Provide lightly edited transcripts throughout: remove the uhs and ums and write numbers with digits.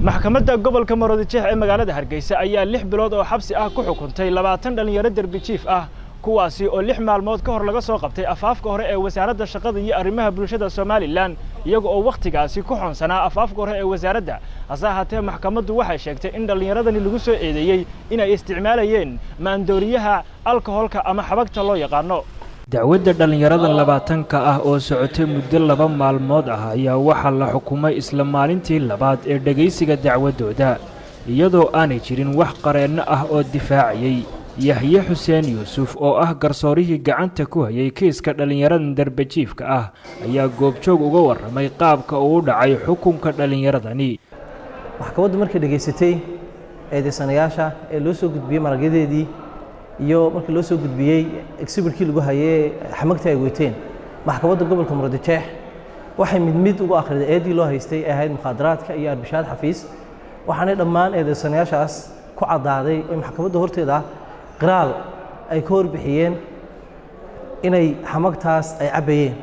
Maxkamadda gobolka Maroodijeex ee magaalada Hargeysa ayaa 6 bilood oo xabsi ah ku xukuntay 20 dhalinyaro derbi jiif ah, kuwaasi oo 6 maalmood ka hor laga soo qabtay afaafka hore ee Wasaaradda Shaqada iyo Arrimaha Bulshada Somaliland, iyaga oo wakhtigaasi ku xoonsanaa afaafka hore ee wasaaradda. Hase ahaatee, maxkamaddu waxay sheegtay in dhallinyaradani lagu soo eedeeyey inay isticmaalayeen maandooriyaha alkoholka ama xabagta loo yaqaano. Dacwadda dhallinyarada 20-ka ah oo socotay muddo 2 maalmood ah ayaa waxaa la xukumay isla maalintii labaad ee dhegaysiga dacwaddooda, iyadoo aanay jirin wax qareenno ah oo difaacayay. Yaxye Xuseen Yuusuf oo ah garsoorihii gacanta ku hayay kiiska dhallinyaradan derbajiifka ah ayaa goobjoog uga warramay qaabka uu u dhacay xukunka dhallinyaradani. Maxkamaddu markay dhegaysatay eedeysanayaasha ee loo soo gudbiyey maragyadeedii iyo markii loo soo gudbiyey exhibit-kii lagu hayay xamagtii ay weyteen, maxkamadda gobolka Murudijeex waxay mid mid ugu akhriday eedii loo haystay ee ahayd mukhaadaraadka iyo arbishaad xafiis. Waxaanay dhammaan eedeysanayaashaas ku caddaaday in maxkamadda horteeda qiraal ay ka horbixiyeen inay xamagtaas ay cabbayeen.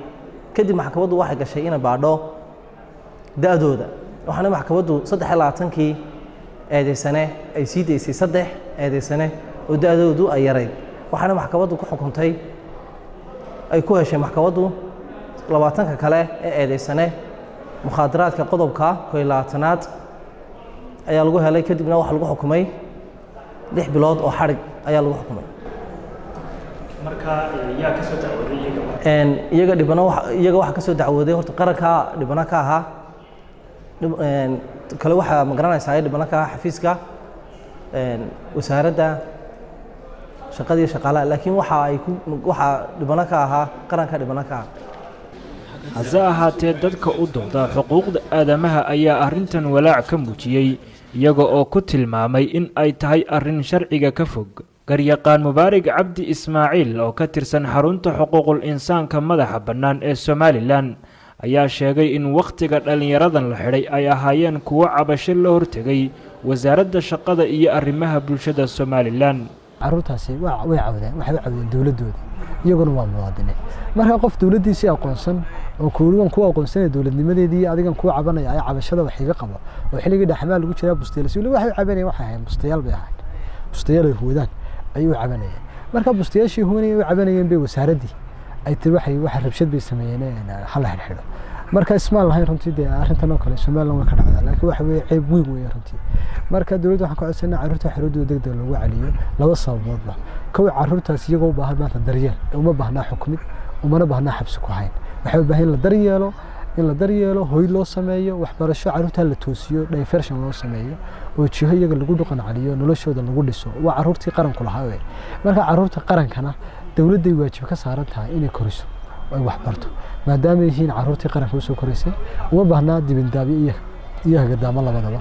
Kadib maxkamaddu waxay gashay inay baadho da'dooda, waxaana maxkamaddu 23-kii eedeysane ay sii daysay 3 eedeysane oo da'doodu ay yarayd. Waxaana maxkamaddu ku xukuntay ay ku heshay maxkamaddu 20-ka kale ee eedeysane mukhaadaraadka, qodobka 21-aad ayaa lagu helay. Kadibna waxaa lagu xukumay 6 bilood oo xadhig ayaa lagu xukumay. Marka yaa ka soo dacwooday? Iyaga dhibano, iyaga waxaa ka soo dacwooday horta qaranka dhibano ka ahaa, kale waxaa ma garanaysaa dhibano ka ahaa xafiiska wasaaradda shaqadii shaqaalaha, laakiin waxa ay ku waxaa dhibano ka ahaa qaranka dhibano ka ahaa. Hase ahaatee, dadka u dooda xuquuqda aadamaha ayaa arrintan walaac ka muujiyey, iyaga oo ku tilmaamay in ay tahay arrin sharciga ka fog. Garyaqaan Mubaarig Cabdi Ismaaciil oo ka tirsan xarunta xuquuqul insaanka madaxa bannaan ee Somaliland ayaa sheegay in wakhtiga dhallinyaradan la xidhay ay ahaayeen kuwo cabasho la hortegay Wasaaradda Shaqada iyo Arrimaha Bulshada Somaliland. Carruurtaasi way cawdeen, waxay u cawdeen dowladooda, iyaguna waa muwaadiniin. Marka qof dowladdiisii aqoonsan oo kuurigan ku aqoonsanaya dowladnimadeedii, adigan kuu cabanaya ay cabashada wax iga qabo oo xilligii dhaxmaa lagu jiraa bustayaal si weli waxay u cabanayeen, waxay ahayn bustayaal bay ahayn, bustayaal ay huwadaan ayay u cabanayeen. Marka bustayaashii huwanayay u cabanayeen bay wasaaraddii ay tiri waxay waxa rabshad bay sameeyeen, hala xidhxidho. Marka ismaan lahayn runtii dee arrintan oo kale Somaliland way ka dhacdaa, laakiin waxa weeye ceeb weyn weeye runtii. Marka dowladda waxaan ka codsanaa carruurta xorriyaddooda degdeg loogu celiyo laba sababoodba. Kow, carruurtaas iyagoo u baahan maanta daryeel, uma baahnaa xukumid, umana baahnaa xabsi ku hayn. Waxay u baahan in la daryeelo, in la daryeelo, hoy loo sameeyo, waxbarasho carruurta la toosiyo, diversion loo sameeyo oo jiho iyaga lagu dhaqan celiyo, noloshooda lagu dhiso. Waa carruurtii qaranku lahaa wey. Marka carruurta qarankana dowladday waajib ka saaran tahay inay koriso oo ay waxbarto, maadaama yihiin carruurtii qaranka usoo koraysay. Uma baahnaa dibindaabyo iyo hagadaamo labadaba.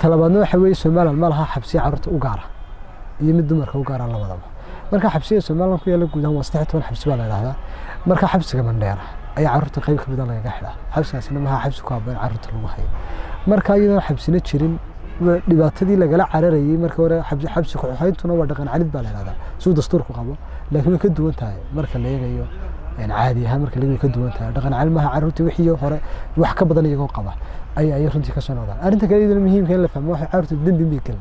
Talabaadna waxa weeye Somaliland ma laha xabsiya carruurta u gaara iyo mid dumarka u gaara labadaba. Marka xabsiga Somaliland ku yaalla guud ahaan waa 13 xabsi baa la yidhahdaa. Marka xabsiga Mandheera ayaa carruurta qayb ka mida lagaga xidhaa, xabsigaasina maha xabsi ku habboon carruurta lagu hayo. Marka iyadoon xabsina jirin, dhibaatadii lagala cararayay marka hore xabsi ku-xayntuna waa dhaqan calid baa la yidhahdaa siduu dastuurku qabo, laakiin way ka duwan tahay marka la eegayo caadi ahaan. Marka la eegayo ka duwan tahay, dhaqan calid maaha. Carruurtii wixii hore wax ka badan iyagoo qaba ay runtii ka soo noqdaan. Arrinta kale iyaduna muhiimka in la fahmo waxay carruurta dembi miyay galeen?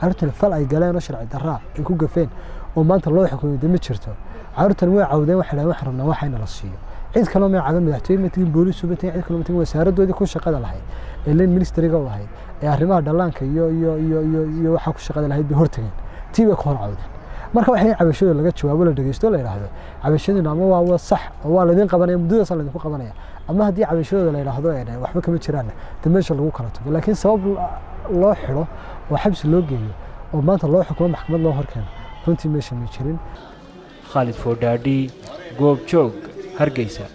Carruurtan fal ay galeen oo sharci darraa ay ku gafeen oo maanta loo xukumay de ma jirto. Carruurtan way cawdeen, waxay dhahdeen waxaan rabnaa waxa in la siiyo. Cid kaloo may caban, madaxtooye ma tegin, booliis ma tegin, cid kaloo ma tegin. Wasaaraddoodii ku shaqada lahayd ee line ministry-ga u ahayd ee arrimaha dhallaanka iyo iyo iyo iyo iyo waxaa ku shaqada lahayd bay hortageen, tii bay ka hor cawdeen. Marka waxay in cabashadooda laga jawaabo, la dhegeysto, la yidhaahdo cabashadiina ama waa sax oo waa laydin qabanaya, muddadaas laydinku qabanaya, ama haddii cabashadooda la yidhaahdo waxba kama jiraan, de meesha lagu kala tago. Laakiin sabab loo xidho oo xabsi loo geeyo oo maanta loo xukumo, maxkamad loo horkeeno, runtii meesha ma jirin. Khaalid Foodhaadhi, Goobjoog, Hargeysa.